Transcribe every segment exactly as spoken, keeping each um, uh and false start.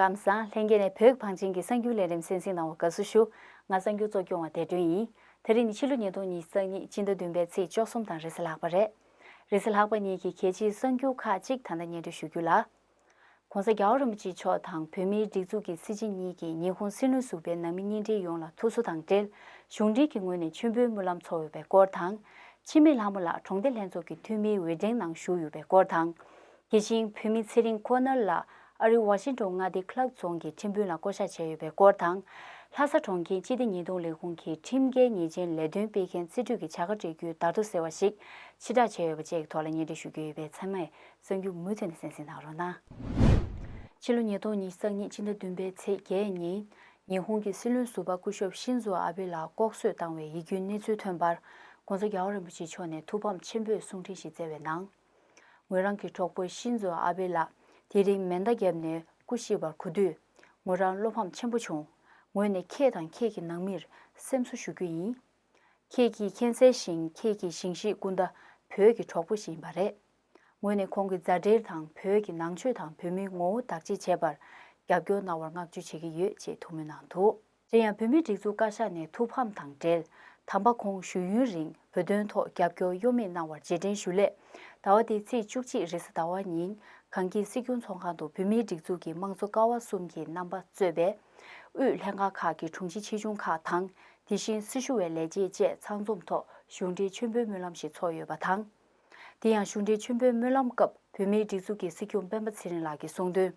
ལམ་སང་ལྷན་རྒྱས་ནས་བོད་ཀྱི་བང་ཆེན་གྱི་གསར་འགྱུར་ལས་རིམ་གསན་གཟིགས་གནང་བར་དགའ་བསུ་ཞུ། ང་གསར་འགྱུར་གཙོ་སྐྱོང་བ་བདེ་སྒྲོན་ཡིན། དེ་རིང་ནི་ཕྱི་ལོ་ཉིས་སྟོང་ཉི་ཤུ་རྩ་གཉིས་སྤྱི་ཟླ་བདུན་པའི་ཚེས་བཅུ་གསུམ་དང་རེས་གཟའ་ལྷག་པ་རེད། རེས་གཟའ་ལྷག་པ་ཉིན་གྱི་གལ་ཆེའི་གསར་འགྱུར་ཁག་ཅིག་ད་ལྟ་སྙན་སྒྲོན་ཞུ་རྒྱུ་ལ། ༸གོང་ས་༸རྒྱལ་བ་རིན་པོ་ཆེ་མཆོག་དང་བོད་མིའི་སྒྲིག་འཛུགས་ཀྱི་སྲིད་སྤྱི་གཉིས་ཀྱིས་ཉི་ཧོང་སྲིད་བློན་ཟུར་པའི་ནང་མི་གཉིས་འབྲེལ་ཡོངས་ལ་ཐུགས་གསོ་དང་འབྲེལ། གཞུང་འབྲེལ་གྱི་ངོས་ནས་མཆོད་འབུལ་སྨོན་ལམ་ཚོགས་ཡོད་པའི་སྐོར་དང་། འཆི་མེད་ལྷ་མོ་ལགས་གྲོང་སྡེ་ལྷན་ཚོགས་ཀྱི་འཐུས་མིའི་འོས་འགྲན་ནང་ཞུགས་ཡོད་པའི་སྐོར་དང་། དེ་བཞིན་བོད་མི་ཚེ་རིང་ཁོ་ནར་ལགས་ཨ་རིའི་ཝ་ཤིང་ཊོན་མངའ་སྡེ་ཁི་ལར་རྫོང་གི་ཁྲིམས་དཔོན་ལ་བསྐོ་གཞག་བྱས་ཡོད་པའི་སྐོར་དང་། ལྷ་ས་གྲོང་ཁྱེར་སྤྱི་བདེ་ཉེས་རྡུང་ལས་ཁུངས་ཀྱི་ཁྲིམས་འགལ་ཉེས་ཅན་ལས་དོན་སྤེལ་མཁན་རྩིས་སྤྲོད་ཀྱི་བྱ་དགའ་སྤྲད་རྒྱུའི་བརྡ་ཐོ་ཟེར་བ་ཞིག་ཕྱིར་བསྒྲགས་བྱས་ཡོད་པ་བཅས་ཀྱི་ཐོག་ལ་སྙན་སྒྲོན་ཞུ་རྒྱུ་ཡོད་པས། ཚང་མས་གསར་འགྱུར་མུ་མཐུད་ནས་གསན་གཟིགས་གནང་རོགས་གནང་། ཕྱི་ལོ་ཉིས་སྟོང་ཉི་ཤུ་རྩ་གཉིས་སྤྱི་ཟླ་བདུན་པའི་ཚེས་བརྒྱད་ཉིན། ཉི་ཧོང་གི་སྲིད་བློན་ཟུར་པ་སྐུ་ཞབས་ཤིན་ཛོ་ཨ་བྷེ་ལགས་ལྐོག་གསོད་བཏང་བའི་ཡིད་སྐྱོའི་གནས་ཚུལ་ཐོན་པར། ༸གོང་ས་༸རྒྱལ་བ་རིན་པོ་ཆེ་མཆོག་ནས་ཐུགས་ཕམ་ཆེན་པོས་གསུང་འཕྲིན་ཞིག་བསྩལ་བའི་ནང་། ངོས་རང་གི་གྲོགས་པོ་ཤིན་ཛོ་ཨ་བྷེ་ལགས་དེ་རིང་མེ་མདའ་བརྒྱབ་ནས་སྐུ་གཤེགས་པར་གོ་དུས། ངོས་རང་བློ་ཕམ་ཆེན་པོ་བྱུང་། ངོས་ནས་ཁྱེད་དང་ཁྱེད་ཀྱི་ནང་མིར་སེམས་གསོ་ཞུ་རྒྱུ་ཡིན། ཁྱེད་ཀྱིས་མཁྱེན་གསལ་བཞིན་ཁྱེད་ཀྱི་ཞིང་གཤེགས་སྐུ་ཟླ་བོད་ཀྱི་གྲོགས་པོ་ཞིག་ཡིན་པ་རེད། ངོས་ནས་ཁོང་གི་མཛའ་འབྲེལ་དང་བོད་ཀྱི་ནང་ཆོས་དང་བོད་མིའི་ངོ་བོ་བདག་གཅེས་བྱེད་པར་རྒྱབ་སྐྱོར་གནང་བར་བསྔགས་བརྗོད་བྱེད་ཀྱི་ཡོད་ཅེས་ཐུགས་སྨོན་གནང་འདུག་གཞན་ཡང་བོད་མིའི་སྒྲིག་འཛུགས་བཀའ་ཤག་ནས་ཐུགས་ཕམ་དང་འབྲེལ། དམ་པ་ཁོང་ཞུ་ཡུན་རིང་བོད་དོན་ཐོག་རྒྱབ་སྐྱོར་གཡོ་མེད་གནང་བར་རྗེས་དྲན་ཞུ་སླད། ཟླ་བ་འདིའི་ཚེས་བཅུ་གཅིག་རེས་གཟའ་ཟླ་བ་ཉིན་གངས་སྐྱིད་སྲིད་སྐྱོང་ཚོགས་ཁང་དུ་བོད་མིའི་སྒྲིག་འཛུགས་ཀྱི་དམངས་གཙོ་ཀ་བ་གསུམ་གྱི་རྣམ་པ་གཙོས་པའི་དབུས་ལྷན་ཁང་ཁག་གི་དྲུང་ཆེ་ཆེ་ཆུང་ཁག་དང་། དེ་བཞིན་སྲི་ཞུ་བའི་ལས་བྱེད་བཅས་ཚང་འཛོམས་ཐོག་གཞུང་འབྲེལ་མཆོད་འབུལ་སྨོན་ལམ་ཞིག་ཚོགས་ཡོད་པ་དང་། དེ་ཡང་གཞུང་འབྲེལ་མཆོད་འབུལ་སྨོན་ལམ་སྐབས་བོད་མིའི་སྒྲིག་འཛུགས་ཀྱི་སྲིད་སྐྱོང་སྤེན་པ་ཚེ་རིང་ལགས་ཀྱིས་གསུངས་དོན།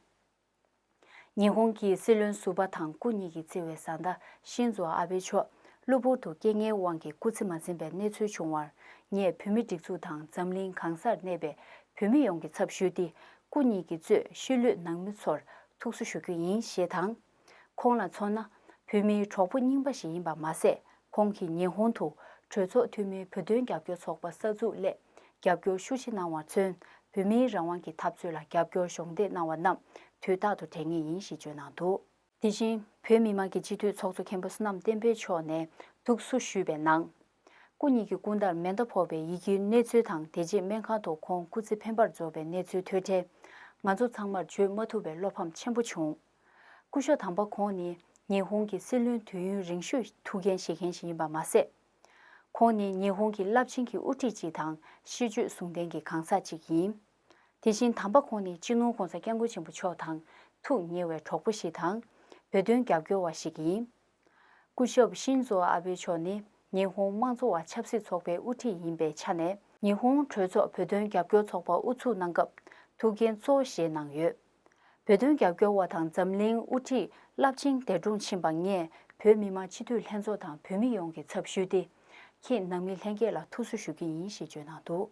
ཉི་ཧོང་གི་སྲིད་བློན་ཟུར་པ་དང་སྐུ་ཉིད་ཀྱིས་བརྩི་བའི་བཟའ་ཟླ་ཤིན་ཛོ་ཨ་བྷེ་མཆོག་གློ་བུར་དུ་རྐྱེན་ངན་དབང་གིས་སྐུ་ཚེ་མ་ཟིན་པའི་གནས་ཚུལ་བྱུང་བར། ངས་བོད་མིའི་སྒྲིག་འཛུགས་དང་འཛམ་གླིང་གང་སར་གནས་པའི་བོད་མི་ཡོངས་ཀྱི་ཚབ་ཞུས་ཏེ། སྐུ་ཉིད་ཀྱིས་གཙོས་ཤུལ་ལུས་ནང་མི་ཚོར་ཐུགས་གསོ་ཞུ་རྒྱུ་ཡིན་ཞེས་དང་། ཁོང་ལ་མཚོན་ན། བོད་མིའི་གྲོགས་པོ་རྙིང་པ་ཞིག་ཡིན་པ་མ་ཟད། ཁོང་གིས་ཉི་ཧོང་དུ་གྲོས་ཚོགས་འཐུས་མིའི་བོད་དོན་རྒྱབ་སྐྱོར་ཚོགས་པ་གསར་འཛུགས་སླད་རྒྱབ་སྐྱོར་ཤུགས་ཆེ་གནང་བར་མཚོན། བོད་མིའི་རང་དབང་གི་འཐབ་རྩོད་ལ་རྒྱབ་སྐྱོར་གཞོགས་འདེགས་གནང་བ་རྣམས་དུས་རྟག་ཏུ་དྲན་ངེས་ཡིན་ཞེས་བརྗོད་གནང་འདུག་དེ་བཞིན། བོད་མི་མང་གི་སྤྱི་འཐུས་ཚོགས་གཙོ་མཁན་པོ་བསོད་ནམས་བསྟན་འཕེལ་མཆོག་ནས་ཐུགས་གསོ་ཞུས་པའི་ནང་། སྐུ་ཉིད་ཀྱི་སྐུ་ཟླར་མེ་མདའ་ཕོག་པའི་ཡིད་སྐྱོའི་གནས་ཚུལ་དང་། དེ་རྗེས་སྨན་ཁང་དུ་ཁོང་སྐུ་ཚེ་འཕེན་པར་རྫོགས་པའི་གནས་ཚུལ་ཐོས་འཕྲལ། ང་ཚོ་ཚང་མར་བརྗོད་མ་ཐུབ་པའི་བློ་ཕམ་ཆེན་པོ་བྱུང་། སྐུ་ཞབས་དམ་པ་ཁོང་ནི་ཉི་ཧོང་གི་སྲིད་བློན་དུས་ཡུན་རིང་ཤོས་ཐུགས་འགན་བཞེས་མཁན་ཞིག་ཡིན་པ་མ་ཟད། ཁོང་ནི་ཉི་ཧོང་གི་རླབས་ཆེན་གྱི་དབུ་ཁྲིད་ཅིག་དང་། ཤེས་བརྗོད་ཟུང་ལྡན་གྱི་གང་ཟག་ཅིག་ཡིན། དེ་བཞིན་དམ་པ་ཁོང་ནི་སྤྱི་ནོར་༸གོང་ས་༸སྐྱབས་མགོན་ཆེན་པོ་མཆོག་དང་ཐུགས་ཉེ་བའི་གྲོགས་པོ་ཞིག་དང་། བོད་དོན་རྒྱབ་སྐྱོར་བ་ཞིག་ཡིན། སྐུ་ཞབས་ཤིན་ཛོ་ཨ་བྷེ་མཆོག་ནི་ཉི་ཧོང་དམངས་གཙོ་བ་ཆབ་སྲིད་ཚོགས་པའི་དབུ་ཁྲིད་ཡིན་པའི་ཆ་ནས། ཉི་ཧོང་གྲོས་ཚོགས་བོད་དོན་རྒྱབ་སྐྱོར་ཚོགས་པ་དབུ་འཛུགས་གནང་སྐབས་ཐུགས་འགན་གཙོ་བོ་བཞེས་གནང་ཡོད། བོད་དོན་རྒྱབ་སྐྱོར་བ་དང་འཛམ་གླིང་དབུ་ཁྲིད་རླབས་ཆེན་འདས་གྲོངས་ཕྱིན་པ་ངས་བོད་མི་མང་སྤྱི་འཐུས་ལྷན་ཚོགས་དང་བོད་མི་ཡོངས་ཀྱི་ཚབ་ཞུས་ཏེ། ཁྱེད་ནང་མི་ལྷན་རྒྱས་ལ་ཐུགས་གསོ་ཞུ་གི་ཡིན་ཞེས་བརྗོད་གནང་འདུག་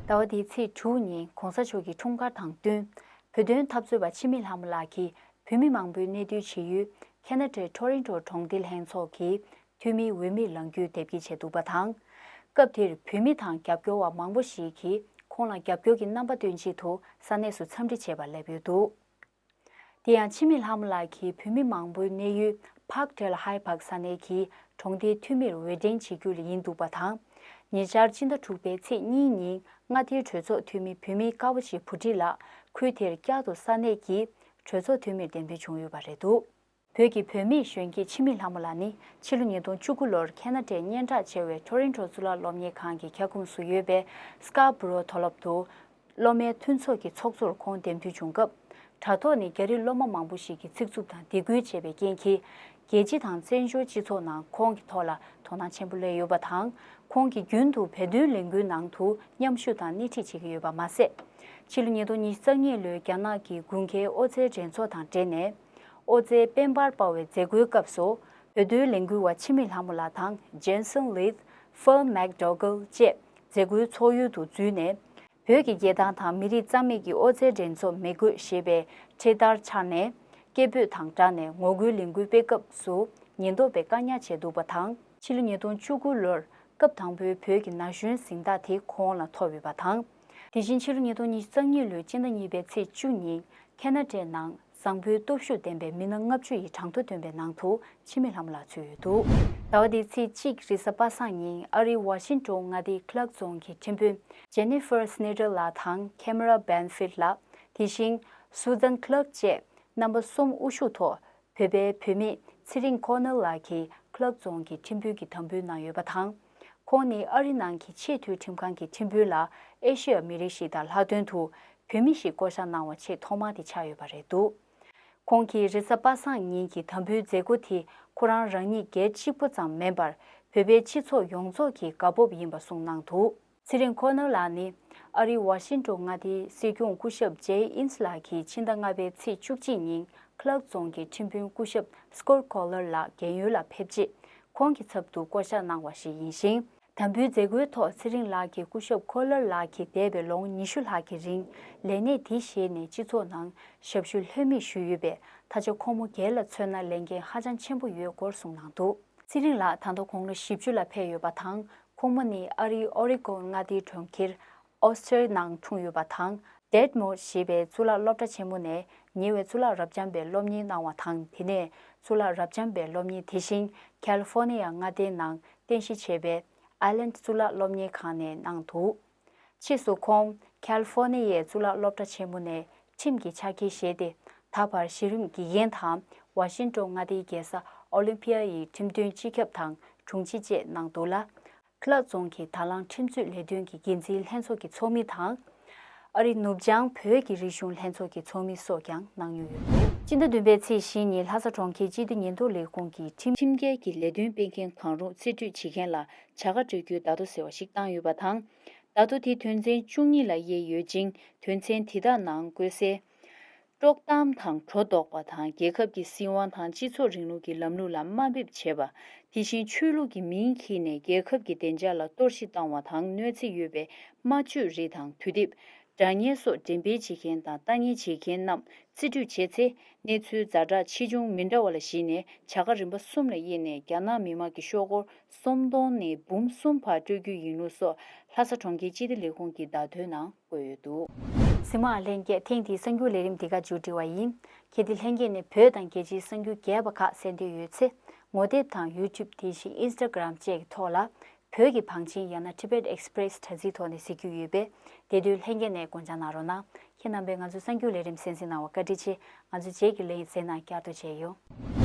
ཟླ་བ་འདིའི་ཚེས་དྲུག་ཉིན་གོང་ས་མཆོག་གི་འཁྲུངས་སྐར་དང་བསྟུན། བོད་དོན་འཐབ་རྩོད་པ་འཆི་མེད་ལྷ་མོ་ལགས་ཀྱིས་བོད་མི་མང་པོའི་གནས་སྡོད་བྱེད་ཡུལ་ཁེ་ན་ཌའི་ཊོ་རེན་ཊོ་གྲོང་སྡེ་ལྷན་ཚོགས་ཀྱི་འཐུས་མིའི་འོས་མི་ལངས་རྒྱུའི་དེབ་སྐྱེལ་བྱས་འདུག་པ་དང་། སྐབས་དེར་བོད་མི་དང་རྒྱབ་སྐྱོར་བ་མང་པོ་ཞིག་གིས་ཁོང་ལ་རྒྱབ་སྐྱོར་གྱི་རྣམ་པ་སྟོན་ཆེད་དུ་ས་གནས་སུ་འཚམས་འདྲི་བྱེད་པར་སླེབས་ཡོད་འདུག་དེ་ཡང་འཆི་མེད་ལྷ་མོ་ལགས་ཀྱིས་བོད་མི་མང་པོའི་གནས་ཡུལ་Parkdale High Park ས་གནས་ཀྱི་གྲོང་སྡེའི་འཐུས་མིར་འོས་འགྲན་བྱེད་རྒྱུ་ཡིན་འདུག་པ་དང་། ཉེ་ཆར་སྤྱི་ཟླ་དྲུག་པའི་ཚེས་གཉིས་ཉིན་མངའ་སྡེའི་གྲོས་ཚོགས་འཐུས་མི་བོད་མི་ཀ་བོ་ཆེ་བུ་ཁྲིད་ལགས་ཁུལ་དེར་བསྐྱར་དུ་ས་གནས་ཀྱི་གྲོས་ཚོགས་འཐུས་མིར་གདན་འདྲེན་བྱུང་ཡོད་པ་རེད་འདུག་བོད་ཀྱི་བུད་མེད་གཞོན་སྐྱེས་འཆི་མེད་ལྷ་མོ་ལགས་ནི་ཕྱི་ལོ་ཉིས་སྟོང་བཅུ་དགུ་ལོར་ཁེ་ན་ཌའི་སྙན་གྲགས་ཆེ་བའི་ཊོ་རེན་ཊོ་གཙུག་ལག་སློབ་གཉེར་ཁང་གི་ཁྱབ་ཁོངས་སུ་ཡོད་པའི་Scarborough མཐོ་སློབ་ཏུ། སློབ་མའི་མཐུན་ཚོགས་ཀྱི་ཚོགས་གཙོར་ཁོང་འདེམས་ཐོན་བྱུང་སྐབས། དྲ་ཐོག་ནས་རྒྱ་རིགས་སློབ་མ་མང་པོ་ཞིག་གིས་ཚིག་རྩུབ་དང་སྡིགས་སྐུལ་བྱས་པའི་རྐྱེན་གྱིས། རྒྱལ་སྤྱི་དང་བཙན་བྱོལ་སྤྱི་ཚོགས་ནང་ཁོང་གི་ཐོག་ལ་དོ་སྣང་ཆེན་པོ་སླེབས་ཡོད་པ་དང་། ཁོང་གིས་རྒྱུན་དུ་བོད་དོན་ལས་འགུལ་ནང་དུ་མཉམ་ཞུགས་དང་སྣེ་ཁྲིད་བྱེད་ཀྱི་ཡོད་པ་མ་ཟད། ཕྱི་ལོ་ཉིས་སྟོང་ཉི་ཤུ་རྩ་གཉིས་ལོའི་རྒྱ་ནག་གི་དགུན་ཁའི་ཨོ་རྩལ་འགྲན་ཚོགས་དང་འབྲེལ་ནས། ཨོ་རྩལ་དཔལ་འབར་སྤར་བའི་མཛད་སྒོའི་སྐབས་སུ། བོད་དོན་ལས་འགུལ་བ་འཆི་མེད་ལྷ་མོ་ལགས་དང་Jensen Leith། Phil McDougall བཅས་མཛད་སྒོའི་ཚོགས་ཡུལ་དུ་འཛུལ་ནས། བོད་ཀྱི་རྒྱལ་ཐང་དང་མི་རིགས་རྩ་མེད་ཀྱི་ཨོ་རྩལ་འགྲན་ཚོགས་མི་དགོས་ཞེས་པའི་འཕྲེད་དར་འཕྱར་ནས། སྐད་འབོད་དང་སྦྲགས་ནས་ངོ་རྒོལ་ལས་འགུལ་སྤེལ་སྐབས་སུ་ཉེན་རྟོག་པས་བཀག་ཉར་བྱས་འདུག་པ་དང་། ཕྱི་ལོ་ཉིས་སྟོང་བཅུ་དགུ་ལོར་སྐབས་དང་པོའི་བོད་ཀྱི་ན་གཞོན་གཟེངས་རྟགས་དེ་ཁོང་ལ་ཐོབ་ཡོད་པ་དང་། དེ་བཞིན་ཕྱི་ལོ་ཉིས་སྟོང་ཉི་ཤུ་རྩ་གཉིས་ལོའི་སྤྱི་ཟླ་གཉིས་པའི་ཚེས་བཅུ་ཉིན་ཁེ་ན་ཌའི་ནང་བཟང་པོའི་སྟོབས་ཤུགས་ལྡན་པའི་མི་སྣ་ལྔ་བཅུ་ཡི་གྲངས་ཐོ་བཏོན་པའི་ནང་དུ་འཆི་མེད་ལྷ་མོ་ལགས་ཚུད་ཡོད་འདུག་ཟླ་བ་འདིའི་ཚེས་གཅིག་རེས་གཟའ་པ་སངས་ཉིན་ཨ་རིའི་ཝ་ཤིང་ཊོན་མངའ་སྡེའི་ཁི་ལར་རྫོང་གི་ཁྲིམས་དཔོན་Jennifer Snyder ལགས་དང་Camera Banfield ལགས། དེ་བཞིན་Susan Clark བཅས་ རྣམ་པ་གསུམ་དབུ་བཞུགས་ཐོག་བོད་པའི་བུད་མེད་ཚེ་རིང་ཁོ་ནེལ་ལགས་ཀྱིས་ཁི་ལབ་རྫོང་གི་ཁྲིམས་དཔོན་གྱི་དམ་འབུལ་གནང་ཡོད་པ་དང་། ཁོང་ནི་ཨ་རི་ནང་གི་ཆེས་མཐོའི་ཁྲིམས་ཁང་གི་ཁྲིམས་དཔོན་ལ་ཨེ་ཤི་ཡ་མི་རིགས་ཤིག་དང་ལྷག་དོན་དུ་བུད་མེད་ཞིག་བསྐོ་བཞག་གནང་བ་ཆེས་ཐོག་མ་དེ་ཆགས་ཡོད་པ་རེད་འདུག་ཁོང་གིས་རེས་གཟའ་པ་སངས་ཉིན་གྱི་དམ་འབུལ་མཛད་སྒོ་དེ་ཁོ་རང་རང་ཉིད་སྒེར་གཅིག་པོ་ཙམ་མིན་པར་བོད་པའི་སྤྱི་ཚོགས་ཡོངས་རྫོགས་ཀྱི་དགའ་སྤོབས་ཡིན་པ་གསུངས་གནང་འདུག་ཚེ་རིང་ཁོ་ནེལ་ལགས་ནི་ཨ་རིའི་ཝ་ཤིང་ཊོན་མངའ་སྡེའི་སྲིད་སྐྱོང་སྐུ་ཞབས་ཇེ་ཨིན་སི་ལགས་ཀྱིས་ཕྱི་ཟླ་ལྔ་པའི་ཚེས་བཅུ་གཅིག་ཉིན་ཁི་ལབ་རྫོང་གི་ཁྲིམས་དཔོན་སྐུ་ཞབས་སི་ཀོཊ་ཁོ་ལར་ལགས་རྒན་ཡོལ་ལ་ཕེབས་རྗེས་ཁོང་གི་ཚབ་ཏུ་བསྐོ་བཞག་གནང་བ་ཞིག་ཡིན་ཞིང་། དམ་འབུལ་མཛད་སྒོའི་ཐོག་ཚེ་རིང་ལགས་ཀྱིས་སྐུ་ཞབས་ཁོ་ལར་ལགས་ཀྱིས་འདས་པའི་ལོ་ངོ་ཉི་ཤུ་ལྷག་གི་རིང་ལས་གནས་དེ་བཞེས་ནས་སྤྱི་ཚོགས་ནང་ཞབས་ཞུ་ལྷོད་མེད་ཞུས་ཡོད་པས། ད་ཆ་ཁོང་མོ་སྒེར་ལ་མཚོན་ན་ལས་འགན་ཧ་ཅང་ཆེན་པོ་ཡོད་སྐོར་གསུངས་གནང་འདུག་ཚེ་རིང་ལགས་ད་ལྟ་དགུང་ལོ་བཞི་བཅུ་ལ་ཕེབས་ཡོད་པ་དང་། ཁོང་མོ་ནི་ཨ་རིའི་ཨོ་རི་གོན་མངའ་སྡེའི་གྲོང་ཁྱེར་ཨོ་སི་ཊར་ནང་འཁྲུངས་ཡོད་པ་དང་། ཌེ་ཌི་མོར་ཞེས་པའི་གཙུག་ལག་སློབ་གྲྭ་ཆེན་མོ་ནས་ཉེ་བའི་གཙུག་ལག་རབ་འབྱམས་པའི་སློབ་གཉེར་གནང་བ་དང་། དེ་ནས་གཙུག་ལག་རབ་འབྱམས་པའི་སློབ་གཉེར་དེ་བཞིན་ཁ་ལི་ཧྥོ་ནི་ཡ་མངའ་སྡེའི་ནང་རྟེན་གཞི་བྱས་པའི་ཨའི་ལན་ཌི་གཙུག་ལག་སློབ་གཉེར་ཁང་ནས་གནང་འདུག་ཕྱིས་སུ་ཁོང་ཁ་ལི་ཧྥོ་ནི་ཡའི་གཙུག་ལག་སློབ་གྲྭ་ཆེན་མོ་ནས་ཁྲིམས་ཀྱི་ཕྱག་འཁྱེར་བཞེས་ཏེ། ད་བར་གཞི་རིམ་དགེ་རྒན་དང་ཝ་ཤིང་ཊོན་མངའ་སྡེའི་རྒྱལ་ས་ཨོ་ལིམ་པི་ཡ་ཡི་ཁྲིམས་དོན་སྤྱི་ཁྱབ་དང་དྲུང་ཆེ་བཅས་གནང་འདུག་ལ། ཁི་ལབ་རྫོང་གི་དང་བླངས་ཁྲིམས་རྩོད་ལས་དོན་གྱི་འགན་འཛིན་ལྷན་ཚོགས་ཀྱི་ཚོགས་མི་དང་། ཨ་རི་ནུབ་བྱང་བོད་ཀྱི་རིག་གཞུང་ལྷན་ཚོགས་ཀྱི་ཚོགས་མི་སོགས་ཀྱང་གནང་མྱོང་ཡོད་འདུག་སྤྱི་ཟླ་བདུན་པའི་ཚེས་བཞི་ཉིན་ལྷ་ས་གྲོང་ཁྱེར་སྤྱི་བདེ་ཉེན་རྟོག་ལས་ཁུངས་ཀྱིས་ཁྲིམས་ཁྲིམས་འགལ་གྱི་ལས་དོན་སྤེལ་མཁན་གང་རུང་རྩིས་སྤྲོད་བྱེད་མཁན་ལ་བྱ་དགའ་སྤྲོད་རྒྱུའི་བརྡ་ཐོ་ཟེར་བ་ཞིག་བཏང་ཡོད་པ་དང་། བརྡ་ཐོ་དེའི་དོན་ཚན་བཅུ་གཉིས་ལ་དབྱེ་ཡོད་ཅིང་། དོན་ཚན་དེ་དག་ནང་བཀོད་སའི། དཀྲོག་གཏམ་དང་སྒྲོ་འདོགས་པ་དང་། རྒྱལ་ཁབ་ཀྱི་སྲིད་དབང་དང་སྤྱི་ཚོགས་རིང་ལུགས་ཀྱི་ལམ་ལུགས་ལ་དམའ་འབེབས་བྱེད་པ། དེ་བཞིན་ཆོས་ལུགས་ཀྱི་མིང་འཁྱེར་ནས་རྒྱལ་ཁབ་ཀྱི་བདེ་འཇགས་ལ་གཏོར་བཤིག་བཏང་བ་དང་། གནོད་འཚེ་ཡོད་པའི་སྨྲ་བརྗོད་རིགས་དང་དུས་དེབ། སྒྲ་བརྙན་སོགས་འགྲེམས་སྤེལ་བྱེད་མཁན་དང་ལྟ་ཉན་བྱེད་མཁན་རྣམས་རྩིས་སྤྲོད་བྱས་ཚེ། གནས་ཚུལ་ཛ་དྲག་ཆེ་ཆུང་མི་འདྲ་བ་ལ་གཞིགས་ནས་བྱ་དགའ་རིམ་པ་གསུམ་ལ་དབྱེ་ནས། རྒྱ་ནག་མི་དམངས་ཀྱི་ཤོག་སྒོར་སུམ་སྟོང་ནས་འབུམ་གསུམ་བར་སྤྲོད་རྒྱུ་ཡིན་ལུགས་སོགས་ལྷ་ས་གྲོང་ཁྱེར་སྤྱི་བདེ་ལས་ཁུངས་ཀྱི་བརྡ་ཐོའི་ནང་བཀོད་ཡོད་འདུག་གཟིགས་མོ་བ་ལྷན་རྒྱས། ཐེངས་འདིའི་གསར་འགྱུར་ལས་རིམ་འདི་ག་མཇུག་སྒྲིལ་བ་ཡིན། གལ་ཏེ་ལྷན་རྒྱས་ནས་བོད་དང་རྒྱལ་སྤྱིའི་གསར་འགྱུར་རྒྱས་པ་ཁག་གསན་འདོད་ཡོད་ཚེ། ངོ་དེབ་དང་ཡུ་ཊུབ། དེ་བཞིན་ཨིན་སི་ཊ་གྷི་རམ་བཅས་ཀྱི་ཐོག་ལ། བོད་ཀྱི་བང་ཆེན་ཡང་ན་Tibet Express དྲ་ཚིགས་ཐོག་ནས་གཟིགས་རྒྱུ་ཡོད་པས། དེ་དུས་ལྷན་རྒྱས་ནས་སྐོང་འཆར་གནང་རོགས་གནང་། ཁྱེད་རྣམ་པས་ང་ཚོའི་གསར་འགྱུར་ལས་རིམ་གསན་གཟིགས་གནང་བར་བཀའ་དྲིན་ཆེ། ང་ཚོའི་རྗེས་ཀྱི་ལེ་ཚན་ནང་བསྐྱར་དུ་མཇལ་ཡོང་།